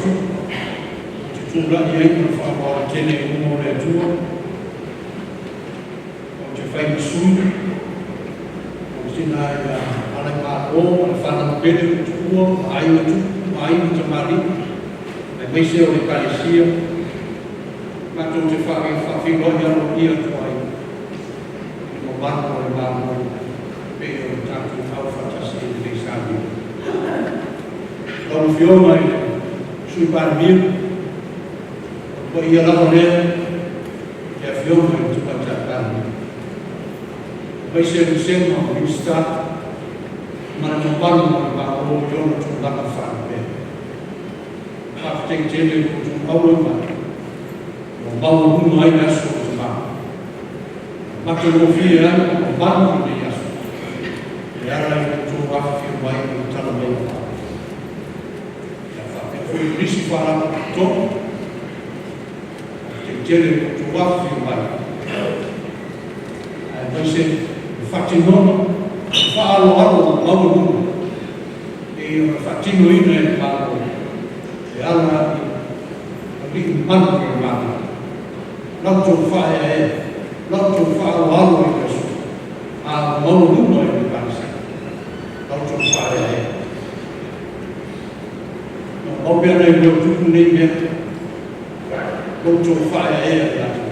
Tupu, ou te tulai ai ma le faaaloalo tele i luma o le Atua, ou te fai ma sui o le tina ia Alaimalo ma le fanau pele ua tuua ma aiga tupu ma aiga tamalii, aemaise o le Ekalesia, matou te faafeiloai aloaia atu ai i le mamalu o le Malo e pei ona tatou aufaatasi i lenei sauniga. Lau Afioga i le Sui Palemia, o le paia lava lea i le Afioga i le Tamaitai Palemia, aemaise le vasega o Minisita ma le mamalu o le Malo i ona tulaga faalupea. Faafetai tele i lo outou auai mai ua maualuga ai le aso o Tama. Ua matagofie ai ma mamalu lenei aso e ala i lo outou afifio mai ma le tala mai o au. Ia faapea foi ma nisi faalapotopotoga, faafetai tele i lo outou afifio mai, aemaise le faatinoga faaaloalo ma maualuga e pei ona faatinoina e le Malo e ala i alii mamalu o le Malo. La outou faaeaea, la outou faaaloalo i le aso, a ua maualuga i le Ekalesia la outou faaeaea. Maumau pe ana iloa e tupu nei mea, lo outou faaeaea ia te ia.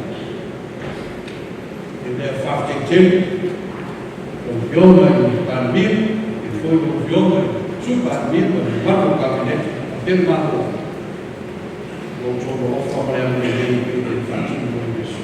O le mea faafetai tele lau Afioga i le Palemia, faapea foi lau Afioga i le Sui Palemia ma le mamalu o le Kapeneta faapea le Malo i lo outou alofa ma le agalelei e pei ona faatino ai le aso.